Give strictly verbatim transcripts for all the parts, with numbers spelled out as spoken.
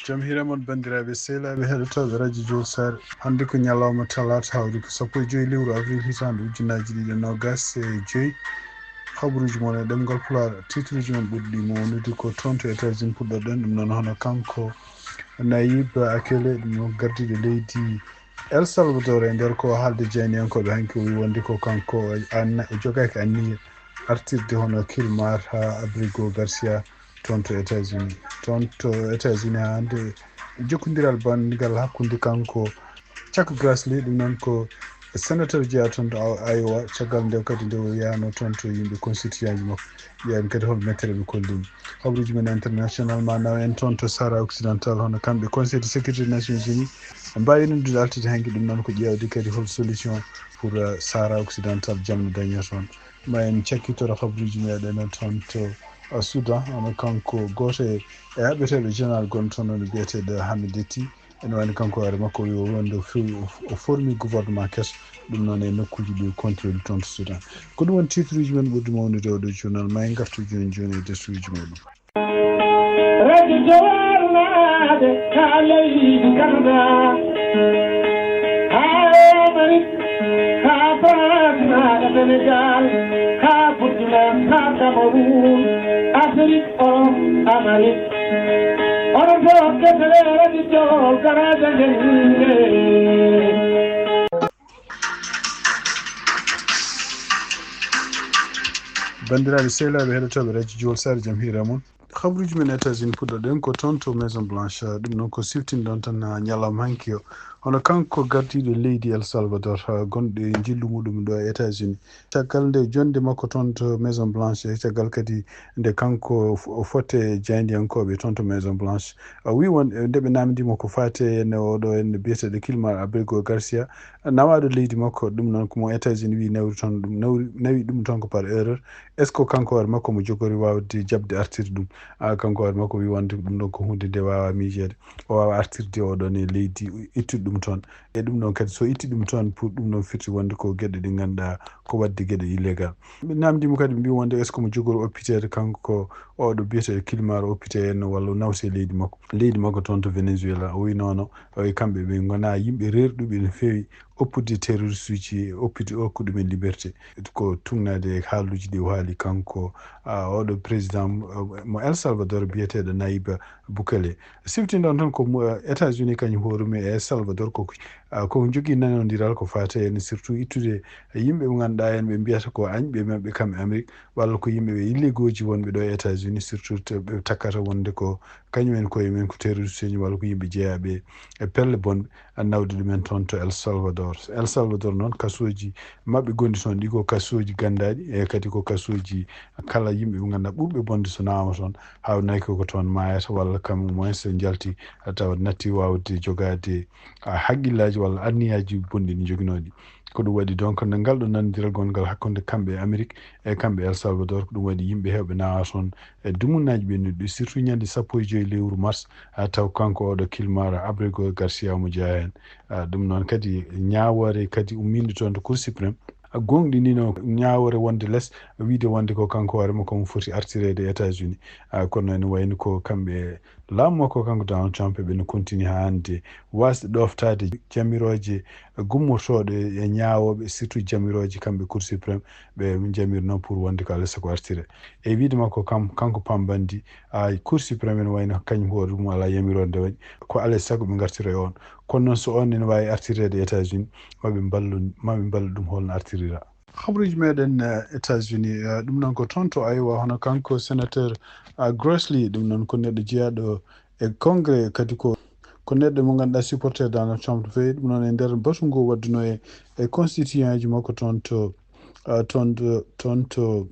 Jam hiire mon, banndiraaɓe sehlaaɓe heɗotooɓe Radio Jowol Saare. Hannde ko ñalawma talaata, hawri ko sappo e joy lewru avril, hitaande ujunaaji ɗiɗi e noogaas e joy. Habaruuji mon e ɗemngal Pulaar, titruuji mon ɓurɗi mawnude ko toon to États-Unis puɗɗorɗen. Ɗum noon, hono kanko Nayib Bukele, ɗum noon gardiiɗo leydi El Salvador, e nder ko haalde jaayndiyankooɓe hanki, o wi wonde ko kanko o anna-, o jogaaki anniya artirde hono Kilmar haa Abrigo Garcia toon to États-Unis. Toon to États-Unis haa hannde jokkondiral banngal hakkunde kanko Chuck Grassley, ɗum noon ko senateur jeyaa toon to Iowa, caggal nde kadi nde o yaano toon to yimɓe constituant makko. Ƴeewen kadi hol mettere ɓe kollini. Habaruuji men international ma nawa en toon to Sahara Occidental, hono kamɓe Conseil de sécurité des Nations Unies mbaawi noddude artude hanki, ɗum noon ko ƴeewde kadi hol solution pour, euh, Sahara Occidental, jam no daña toon. Ma en cakkitoro habaruuji meɗen toon to, euh, Soudan, hono kanko gooto e, e haɓeteeɓe général gonɗo toon, woni biyeteeɗo Hamidati. Ene wayno kanko hoore makko o wi o wonde o fewi, o, o formi gouvernement keso, ɗum noon e nokkuuji ɗi contrôle toon to Soudan. Ko ɗum woni titruuji men ɓurɗi mawnude oɗo journal. Ma en ngartu jooni jooni e desuuji muɗum. Radio Jowol naade ka leydi Canada, haa Amérique, haa France, haa Sénégal, haa Burkina, haa Cameroun, Afrique, Europe, Amérique. Onon fof kettale Radio Jowol, garaaji jannde. Banndiraaɓe sehlaaɓe heɗotooɓe Radio Jowol Saare, jam hiire mon. Habaruuji men États-Unis puɗɗoɗen ko toon to Maison Blanche, ɗum noon ko siftinde ɗon tan, ah, ñalawma hanki o. Hono kanko gardiiɗo leydi El Salvador, ah, gonɗo e njillu muɗum ɗo e États-Unis. Caggal nde jonde makko toon to Maison Blanche, e caggal kadi nde kanko f-, o fotte jaayndiyankooɓe toon to Maison Blanche, o wi won, eh, nde ɓe namdi mo ko faate e oɗo en biyeteeɗo Kilmar Abrigo Garcia, nawaaɗo leydi makko, ɗum noon ko mo États-Unis wi nawri toon, ɗum nawri, nawi ɗum toon ko par erreur. Est-ce que kanko hoore makko mo jogori waawde jaɓde artirde ɗum? Ah, kanko hoore makko wi wonde ɗum ɗon ko huunde nde waawaa miijeede. O waawaa artirde oɗon e leydi, ittude ɗum toon. E ɗum ɗon kadi, so itti ɗum toon, pour ɗum ɗon firti wonde ko geɗe ɗe ngannduɗaa ko waɗde geɗe illégal. Ɓe namdi mo kadi, mbi wonde est-ce que mo jogori oppiteede kanko ko oɗo biyeteeɗo Kilmar, oppite en walla o nawse leydi makko, leydi makko toon to Venezuela? O wi non, non, o wi kamɓe ɓe ngonaa yimɓe reerɗuɓe no feewi oppude terroriste uji, oppude o ko ɗumen liberté. Ko tugnaade e haaluuji ɗi o haali kanko, ah, oɗo président, ah, mo El Salvador biyeteeɗo Nayib Bukele. Siftinde on tan ko mo, ah, États-Unis kañum hoore mum e El Salvador ko, ah, ko jogii nanondiral ko faate en surtout ittude yimɓe ɓe ngannduɗaa en ɓe mbiyata ko añɓe maɓɓe kamɓe Amérique, walla ko yimɓe ɓe illégaux ji wonɓe ɗo e États-Unis, surtout to ɓe takkata wonde ko kañum en koye men ko terroriste ji walla ko yimɓe jeyaaɓe e pelle bonɓe, nawde ɗumen toon to El Salvador. El Salvador noon, kasooji maɓɓe gonɗi toon ɗi ko kasooji ganndaaɗi, e kadi ko kasooji kala yimɓe ɓe ngannduɗaa ɓurɓe bonde so nawama toon, haawnaaki ko toon maayata walla kam au moins so njalti tawa natti waawde jogaade, ah, haqqillaaji walla anniyaaji bonɗi ɗi njoginoo ɗi. Ko ɗum waɗi donc nde ngal ɗo nanondiral gongal hakkunde kamɓe e Amérique e kamɓe El Salvador, ko ɗum waɗi yimɓe heewɓe nawa toon e dumunaaji ɓennuɗi, surtout ñande sappo e joy lewru mars, ah, taw kanko oɗo Kilmar Abrigo Garcia mo jeyaa heen. Ah, ɗum noon kadi ñaawoore kadi ummiinde toon to Cour suprême, ah, goongɗinino ñaawoore wonde les, wiide wonde ko kanko hoore makko mo foti artireede États-Unis. Ah, kono ene wayno ko kamɓe laamu makko kanko Donald Trump ɓe no continue haa hannde waasde ɗooftaade jamirooje gummortooɗe e ñaawooɓe, surtout jamirooje kamɓe Cour suprême ɓe jamirnoo pour wonde ko alaa sago artire. E wiide makko kam, kanko Pam Bondi, a Cour suprême ene wayno kañum hoore mum alaa yamiroore nde waɗi, ko alaa sago ɓe ngartira e on. Kono noon so on ene waawi artireede États-Unis, maɓe mballu, maɓe mballu ɗum holno artirira. Habaruuji meɗen, eh, États-Unis, eh, ɗum noon ko toon to Iowa, hono kanko sénateur, ah, Grassley, ɗum noon ko neɗɗo jeyaaɗo e Congrès, kadi ko, ko neɗɗo mo ngannduɗaa supporter Donald Trump no feewi. Ɗum noon e nder batu ngu waɗduno e, e constituant ji makko toon to, ah, toon to, toon to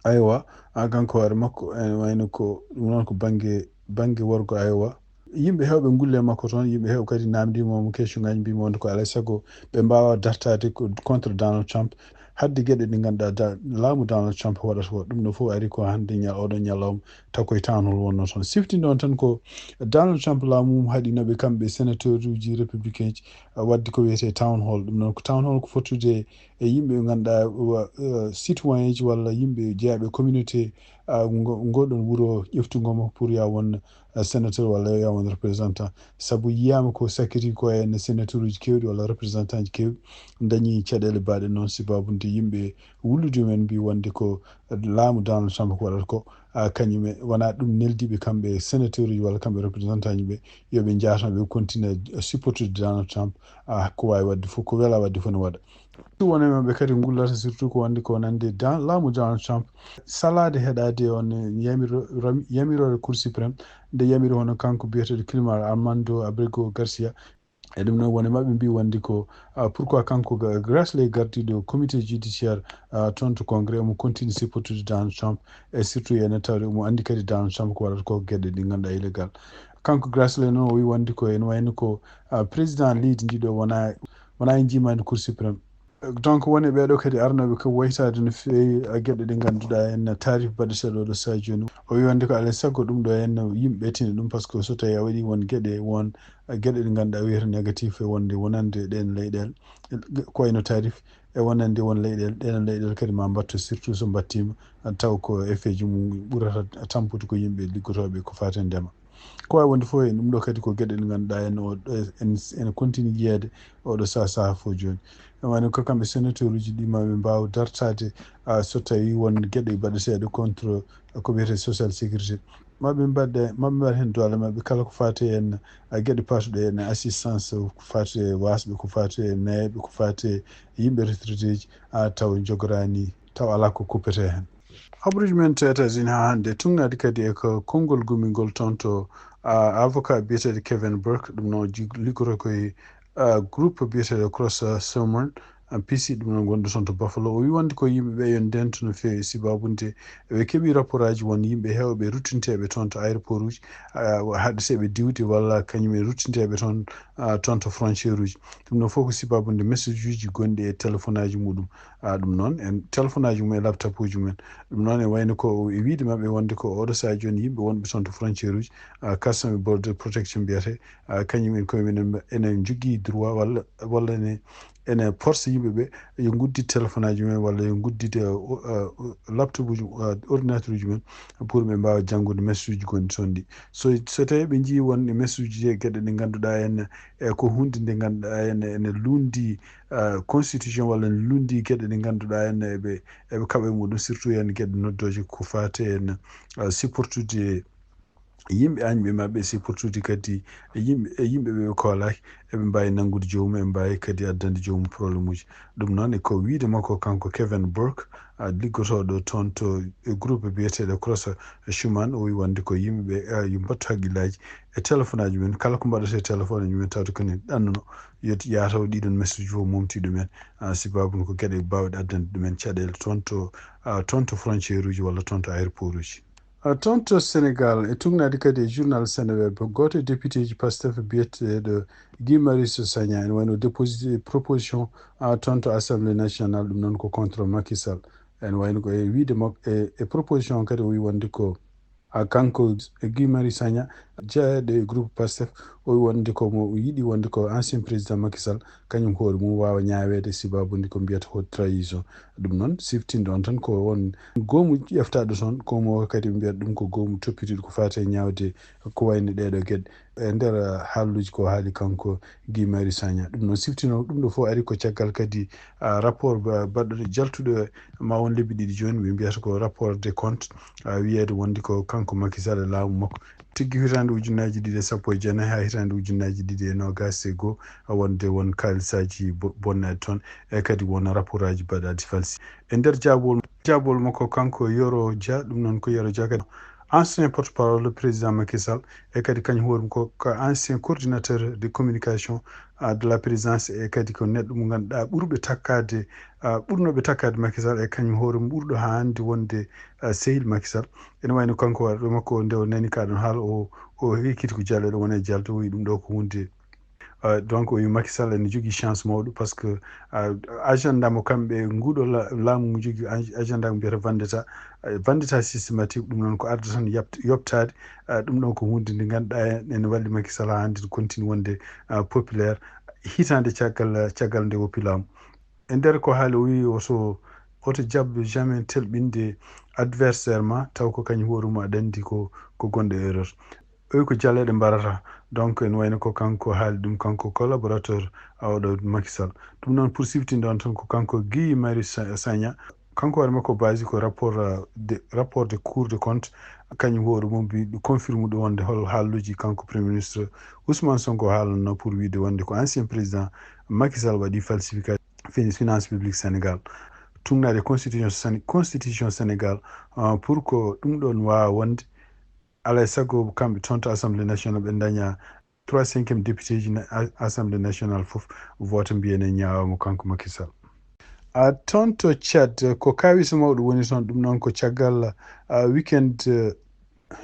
Iowa, ah, kanko hoore makko, ene wayno ko, ɗum noon ko bannge, bannge worgo Iowa. Yimɓe heewɓe ngulli e makko toon, yimɓe heewɓe kadi naamndii mo, mo question ngaji, mbii mo wonde ko alaa e sago ɓe mbaawa dartaade ko contre Donald Trump. Hadde geɗe ɗe ngannduɗaa da-, laamu Donald Trump waɗata ko, ɗum ɗo fof ari ko hannde ñal-, oɗo ñalawma, taw koye town hall wonnoo toon. Siftinde on tan ko Donald Trump laamu mum haɗi no ɓe kamɓe sénateur uji républicain ji, ah, waɗde ko wiyetee town hall. Ɗum noon ko town hall ko fottude e yimɓe ɓe ngannduɗaa, wa-, eh, citoyen ji walla yimɓe jeyaaɓe communauté ngoɗon wuro ƴeftungo mo pour ya won sénateur walla ya won représentant, sabu yiyaama ko sakkiti ko en sénateur uji keewɗi walla représentant ji keewɗi dañi caɗeele baaɗe noon, sibabude yimɓe wullude men mbi wonde ko laamu Donald Trump ko waɗata ko, kañum e wona ɗum neldiɓe kamɓe sénateur uji walla kamɓe représentant ji ɓe yoɓe jaatno ɓe continue supportude Donald Trump. Ko wawi wadde fof, ko wela wadde fof ne waɗa. Won e maɓɓe kadi ngullata surtout ko wonde ko nande laamu Donald Trump salaade heɗade on yamiroore Cour suprême nde yamiri hono kanko biyeteɗo Kilmar Armando Abrego Garcia. E ɗum noon wone maɓɓe mbi wonde ko pourquoi kanko Grassley gardiɗo comité judiciaire toon to congrès omo continue supportude Donald Trump, e surtout ene tawde omo andi kadi Donald Trump ko waɗata ko geɗe ɗi ganduɗa illégal. Kanko Grassley noon o wi wonde ko ene wayno ko président leydi ndi ɗo wona wona e jiimadi Cour suprême. Donc woni ɓeeɗo kadi arnooɓe ko waytaade no feewi geɗe ɗe ngannduɗaa en taarif baɗeteeɗo ɗo saha jooni. O wi wonde ko alaa e sago ɗum ɗo en yimɓe ɓe tini ɗum, par ce que so tawi a waɗi won geɗe won geɗe ɗe ngannduɗaa wiyata négatif e wonde wonande ɗeen leyɗeele ko wayno taarif e wonande won leyɗeele, ɗeen leyɗeele kadi ma mbattu, surtout so mbattiima taw ko effet ji mum ɓurata tampude ko yimɓe liggotooɓe ko faati e ndema. Ko wawi wonde fof en ɗum ɗo kadi ko geɗe ɗe ngannduɗaa en o ene continue yiyeede oɗo saha saha fof jooni. Wani ko kamɓe sénateur uji ɗi maɓe mbaw dartade so tawi won geɗe baɗeteɗe contre ko wiyete social sécurité, maɓe mbaɗe maɓe mbaɗa hen doole maɓɓe kala ko fati en geɗe patuɗe en assistance, ko fati e wasɓe, ko fati e nayeɓe, ko fati e yimɓe retraité ji, taw jogorani taw ala ko kuppete hen. Habruji men to États-Unis haa hannde tuŋŋaade kadi e ko konngol gumingol toon to avocat biyeteeɗo Kevin Burke, ɗum noon liggoto ko e groupe biyeteeɗo Cross Summer P C, ɗum noon wonde toon to Buffalo. O wi wonde ko yimɓe ɓe yo ndento no feewi sibabude ɓe keɓi rapport aji won yimɓe heewɓe ruttinteeɓe toon to aéroport uji, haɗeteeɓe diwde walla kañum e ruttinteeɓe toon toon to frontière uji. Ɗum noon fof ko sibabude message uji gonɗi e téléphone aji muɗum. Ɗum noon en téléphone aji mum e laptop uji mumen. Ɗum noon e wayno ko e wiide maɓɓe wonde ko oɗo saha jooni yimɓe wonɓe toon to frontière uji, custom e border protection mbiyate, kañum en koye mumen ene jogii droit walla walla ene ene force yimɓe ɓe yo nguddit téléphone aji mumen walla yo nguddit laptop uji ordinateur uji mumen pour ɓe mbawa janngude message uji gonɗi toon ɗi. So so tawi ɓe njii won e message uji e geɗe ɗe ngannduɗaa en e ko hunde nde ngannduɗaa en ene lundi constitution walla ne lundi geɗe ɗe ngannduɗaa en eɓe eɓe kaɓa e muɗum, surtout en geɗe noddooje ko fati en supportude yimɓe añɓe maɓɓe, supportude kadi e yimɓe e yimɓe ɓe ɓe koolaaki eɓe mbawi nanngude joomum, eɓe mbawi kadi addande joomum problème uji. Ɗum noon e ko wiide makko kanko Kevin Burke, liggotooɗo toon to e groupe biyeteeɗo Cross Schumann, o wi wonde ko yimɓe ɓe yo mbattu haqqillaaji e téléphone aji mumen, kala ko mbaɗata e téléphone aji mumen tawde ko ne ɗannuno, yo yataw ɗiɗon message fof momti ɗumen, sibabude ko geɗe bawɗe addande ɗumen caɗeele toon to toon to frontière uji walla toon to aéroport uji. Toon to Sénégal e tuŋŋaade kadi e journal Seneweb, gooto e député ji Pastef biyeteeɗo Guy Marius Sagna ene wayno déposé proposition toon to assemblée nationale, ɗum noon ko contre Macky Sall. Ene wayno ko e wiide makko e proposition kadi o wi wonde ko kanko e Guy Marius Sagna jeeyaɗo e groupe Pastef, o wi wonde ko mo yiɗi wonde ko ancien président Macky Sall kañum hoore mum wawa ñaaweede sibabude ko mbiyata haute trahison. Ɗum noon siftinde on tan ko won goomu ƴeftaɗo toon, goomu o kadi mbiyata ɗum ko goomu toppitiiɗo ko fati e ñaawde ko wayno ɗeɗo geɗe. E nder haalluuji ko haali kanko Guy Marius Sagna, ɗum noon siftino ɗum ɗo fof ari ko caggal kadi rapport baɗɗo jaltuɗo ma won lebbi ɗiɗi jooni ɓe mbiyata ko rapport de compte wiyeede wonde ko kanko Macky Sall e laamu makko tiggi hitaande ujunnaaji ɗiɗi e sappo e jeenayi haa hitaande ujunnaaji ɗiɗi e noogaas e goo, wonde won kaalisaaji bonnaɗi toon e kadi won rapport aji baɗaɗi falsi. E nder jaabol jaabol makko kanko Yoro Dia, ɗum noon ko Yoro Dia kadi ancien porte parole président Macky Sall e kadi kañum hoore mum ko ancien coordinateur de communication de la présidence e kadi ko neɗɗo mo ngannduɗaa ɓurɓe takkaade ɓurnooɓe takkaade Macky Sall e kañum hoore mum ɓurɗo hannde wonde sehil Macky Sall. Ene wayno kanko waɗa ɗo makko nde o nani kaɗon haala o o hekkiti ko jaleɗo wona e jalto o wi ɗum ɗo ko hunde. Donc o wi Macky Sall ene jogii chance mawɗo par ce que agenda mo kamɓe nguɗo laamu mo jogii agenda mo mbiyata vendetta vendetta systématique, ɗum noon ko arde tan yobtaade. Ɗum ɗon ko hunde nde ngannduɗaa ene walli Macky Sall haa hannde continue wonde populaire hitaande caggal caggal nde woppi laamu. E nder ko haali o wi o so Oto jaɓ jamais telɓinde adversaire ma taw ko kañum hoore mum aɗa anndi ko ko gonɗo erreur. Oy ko jaleeɗe mbarata. Donc ene wayno ko kanko haali ɗum, kanko collaborateur a oɗo Macky Sall. Ɗum noon pour siftinde on tan ko kanko Guy Marius Sa- Sagna, kanko hoore makko basi ko rapport, euh, de rapport de Cour de compte, kañum hoore mum bi confirme ɗum wonde hol haalluuji kanko premier ministre Ousmane Sonko haalanno pour wiide wonde ko ancien président Macky Sall waɗi falsification fin- finance publique Sénégal. Tugnaade constitution Sén- constitution Sénégal, euh, pour ko ɗum ɗon waawa wonde alay sago kamɓe toon to assemblée nationale ɓe daña trois cinquième député ji na- a- assemblée nationale fof vote mbiyen e ñaawamo kanko Macky Sall. A toon to Tchad ko kawisa mawɗo woni toon, ɗum noon ko caggal, a, weekend, eh,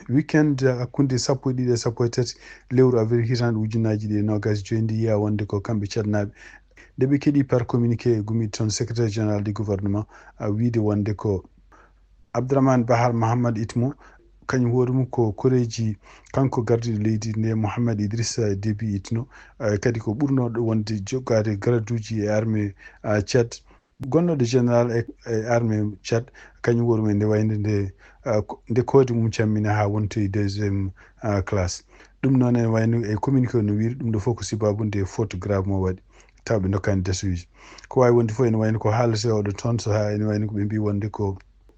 weekend hakkunde sappo e ɗiɗi e sappo e tati lewru avril hitande ujunnaji ɗiɗi e nogas e joyi ndi yiya wonde ko kamɓe Tchadnaaɓe. Nde ɓe keɗi par communiqué e gumi toon secrétaire général du gouvernement, a, wiide wonde ko Abdourahmane Bahar Mahamat Itmo, kañum hoore mum ko koreeji kanko gardiiɗo leydi nde Mohamed Idrissa Déby Itno, eh, kadi ko ɓurnooɗo wonde jogaade garaduuji e armée, ah, Tchad. Gonnooɗo général e, e armée Tchad, kañum hoore mum nde wayde nde, ah, ko- nde koode mum cammina haa wontoyi deuxième, ah, classe. Ɗum noon ene wayno e communiqué o no wiiri ɗum ɗo fof ko sibaabu nde faute grave mo waɗi, taw ɓe ndokkaani dasuuji. Ko waawi wonde fof ene wayno ko haalete oɗo toon so haa ene wayno ko ɓe mbii wonde ko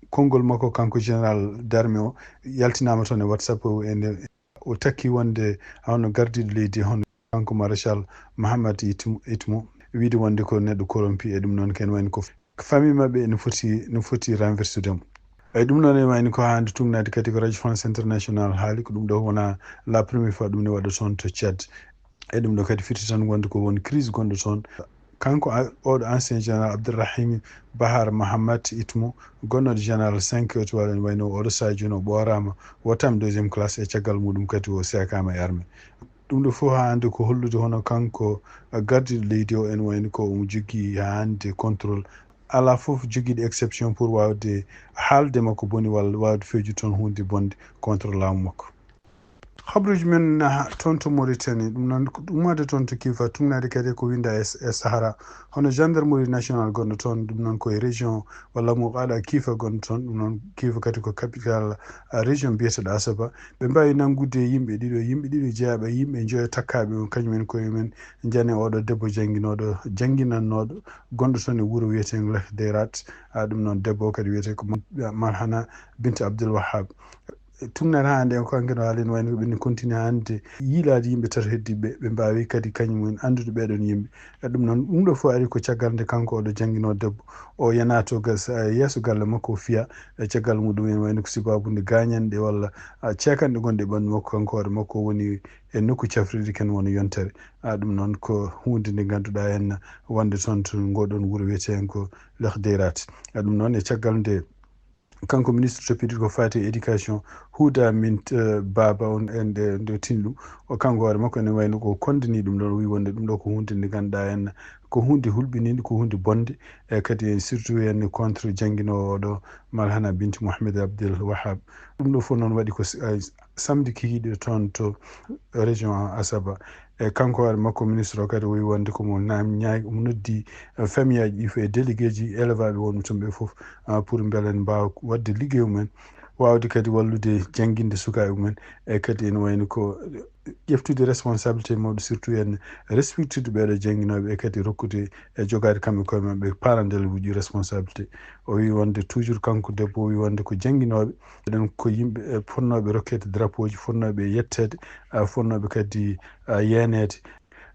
konngol makko kanko général d'armée o yaltinaama toon e WhatsApp o, e nde o takki wonde hono gardiiɗo leydi hono kanko maréchal Mahamat Itmo, Itmo wiide wonde ko neɗɗo corrompu e ɗum noon ken wayno ko famille maɓɓe ene foti, ene foti renversude mo. Eyi ɗum noon ene wayno ko haande tugnaade kadi ko Radio France International haali ko ɗum ɗo wona la première fois ɗum ne waɗa toon to Tchad. E ɗum ɗo kadi firti tan wonde ko won crise gonɗo toon. Kanko a- oɗo ancien général Abdourahim Bahar Mahamat Itmo, gonnoɗo général cinq étoiles en wayno oɗo sadio no ɓoorama wottam deuxième classe e caggal muɗum kadi o seekama e armée. Ɗum ɗo fof haande ko hollude hono kanko gardiɗo leydi o en wayno ko omo jogii haande contrôle. Alaa fof jogiiɗo exception pour waawde haalde makko boni walla waawde feejude toon huunde bonde contre laamu makko. Habruuji men na toon to Mauritanie, ɗum noon ko ummaade toon to Kifa, tugnaade kadi ko winda e, e Sahara. Hono gendarmerie nationale gonɗo toon, ɗum noon ko e région walla mo aɗa Kifa gonɗo toon, ɗum noon Kifa kadi ko capitale, ah, région mbiyeteɗo Asaba. Ɓe mbaawi nanngude yimɓe ɗiɗo, yimɓe ɗiɗo jeyaaɓe, yimɓe njoyo takkaaɓe on, kañum en koye men njane oɗo debbo jannginooɗo, jannginannooɗo, gonɗo toon e wuro wiyetee Leh Deyrat. Ah, ɗum noon debbo o kadi wiyetee ko Ma-, Malhana Bint Abdel Wahab. Tugnaade hannde en ko hanki no haali no wayno ko ɓe continue hannde yiilaade yimɓe tato heddiiɓe, ɓe mbaawi kadi kañum en anndude ɓee ɗoon yimɓe. E ɗum noon, ɗum ɗo fof ari ko caggal nde kanko oɗo jannginoo debbo o yanaato gas, eh, yeeso galle makko o fiya. E caggal muɗum en wayno ko sibaabu nde gaañanɗe walla, ah, ceekanɗe gonɗe e ɓanndu makko kanko hoore makko o woni e nokku cafrirɗi ken woni yontere. Ah, ɗum noon ko huunde nde ngannduɗaa en wonde toon to ngoɗon wuro wiyetee ko Leh Deyrat. Ah, ɗum noon e caggal nde kanko ministre toppitiiɗo ko faati e éducation, Huda Mint, eh, Baba on, en nde, nde tinɗum. O kanko hoore makko ene wayno ko kondini ɗum ɗon, o wi wonde ɗum ɗo ko huunde nde ngannduɗaa en ko huunde hulɓininde, ko huunde bonde, e kadi en surtout en contre jannginoowo oɗo Malhana Bint Mohamed Abdel Wahab. Ɗum ɗo fof noon waɗi ko s-, eh, samedi kikiiɗe toon to région Asaba. E kanko hoore makko ministre o kadi o wi wonde ko mo nam ñaay, omo noddi, eh, famille aji ɗi fof e délégué ji élève aɓe wonɓe toon ɓe fof, ah, pour mbele en mbaawa waɗde liggey mumen, waawde kadi wallude jannginde sukaaɓe mumen. E kadi ene wayno ko ƴeftude responsabilité mawɗo surtout en respectude ɓeeɗo jannginooɓe e kadi rokkude e jogaade kamɓe koye maɓɓe parent d'élève uji responsabilité. O wi wonde toujours kanko debbo o wi wonde ko jannginooɓe, eɗen ko yimɓe, eh, fotnooɓe rokkeede drapeau ji, fotnooɓe yetteede, ah, fotnooɓe kadi, ah, yeeneede.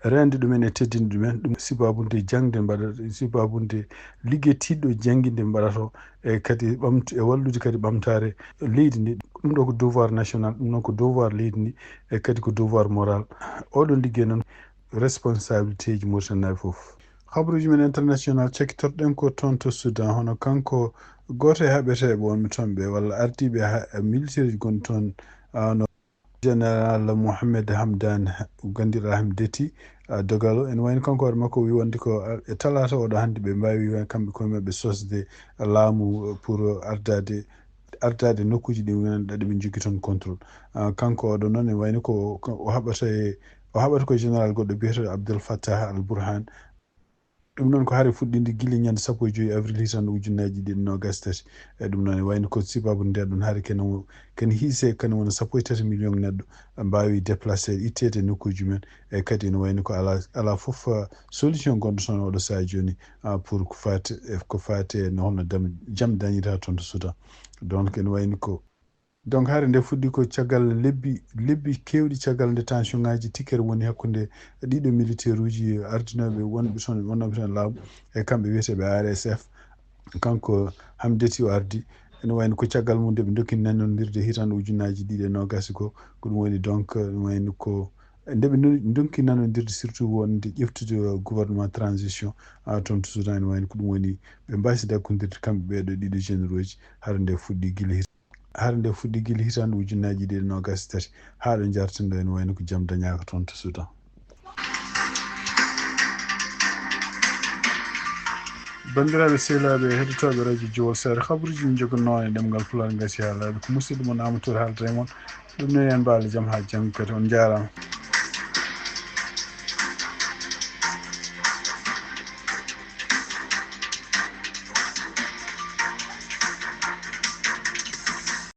Reende ɗumen e teddinde ɗumen, ɗum sibaabu nde jaŋde mbaɗata, sibaabu nde liggey tiiɗɗo jannginde mbaɗata o, e kadi ɓamtu-, e wallude kadi ɓamtaare leydi ndi. Ɗum ɗo ko devoir national, ɗum noon ko devoir leydi ndi, e kadi ko devoir moral. Oɗon liggey noon responsabilité ji Mauritanie fof. Habruuji men international, cakkitorɗen ko toon to Soudan, hono kanko gooto e haɓeteeɓe wonɓe toon ɓe, walla ardiiɓe ha-, militaire ji gonɗi toon, ah, no Général Mohamed Hamdan Gandira Hamdeti, ah, Dogalo. Ene wayno kanko hoore makko wi wonde ko, ah, e talaata oɗo hannde ɓe mbaawi kamɓe koye maɓɓe sosde laamu, eh, pour ardaade, ardaade nokkuuji ɗi ngannduɗaa ɗi ɓe njogii toon contrôle. Ah, kanko oɗo noon ene wayno ko, ko o haɓata e, o haɓata ko général goɗɗo biyeteeɗo Abdel Fattah Al Burhan. Ɗum noon ko hare fuɗɗinde gila ñande sappo e joyi avril hitande ujunnaji ɗiɗi nogas tati. E ɗum noon e wayno ko sibabu nde ɗon hare kene wo-, kene hiise kene wona sappo e tati million neɗɗo mbaawi déplacé ittede e nokkuuji men. E kadi ene wayno ko ala, ala fof, ah, solution gonɗo toon oɗo sahaa jooni, ah, pour ko faati e, ko faati e no hono dam-, jam dañirta toon to Soudan. Donc ene wayno ko, donc hare nde fuɗɗi ko caggal lebbi, lebbi keewɗi caggal nde tension ngaji tikkere woni hakkunde ɗiɗo militaire uji ardinooɓe wonɓe toon, wonnooɓe toon laamu e kamɓe wiyeteeɓe R S F. Kanko Hamdeti o ardi, ene wayno ko caggal mum nde ɓe ndokki nanondirde hitande ujunnaji ɗiɗi e nogas ko, ko ɗum woni donc, ene wayno ko nde ɓe ndo-, ndonki nanondirde surtout wonde ƴeftude gouvernement transition, ah, toon to Soudan, ene wayno ko ɗum woni ɓe mbasi dakkondirde kamɓe ɓeeɗo ɗiɗo généraux ji hare nde fuɗɗi gila hit-, hare nde fuɗɗi gila hitande ujunnaji ɗiɗi e nogas e tati haa ɗo jarten ɗo, ene wayno ko jam dañaka toon to Soudan. Banndiraaɓe sehilaaɓe heɗotooɓe radio Jowol Seeɗa, kabaruuji ɗi njogotnoo e ɗemngal Pulaar ngasi haalaaɓe, ko musidɗo mon Amadou Touré haalata e mon. Ɗum noon en mbaala jam haa janngo kadi, on njaaraama.